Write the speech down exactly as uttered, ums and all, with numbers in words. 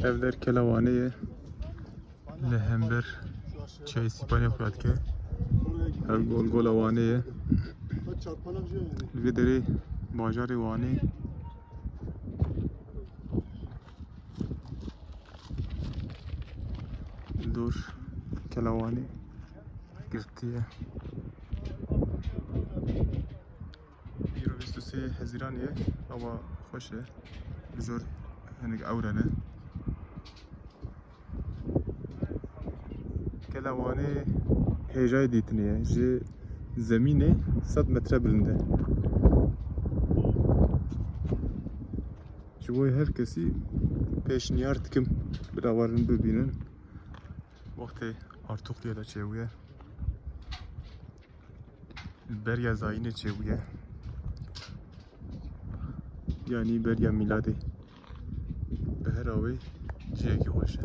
Ev der Kela Wanê ye. Li hember çiyayê Sîpanê xuya dike. Ev Golgola Wanê ye. Li vê derê bajarê Wanê. Li dor Kela Wanê girtiye. Îro bîst û sê Hezîranê ye, hava xweş e. Li jor hinek ewre ne. Kela Wanê hêjayê dîtinê ye. Ji zemînê sed metre bilind e. Ji bo her kesî pêşniyar dikim bila werin bibînin. Wextê Artuxliyê de çêbûye. Beriya zayînê çêbûye. Yanî beriya mîladê. Bi her awê cihekî xweş e.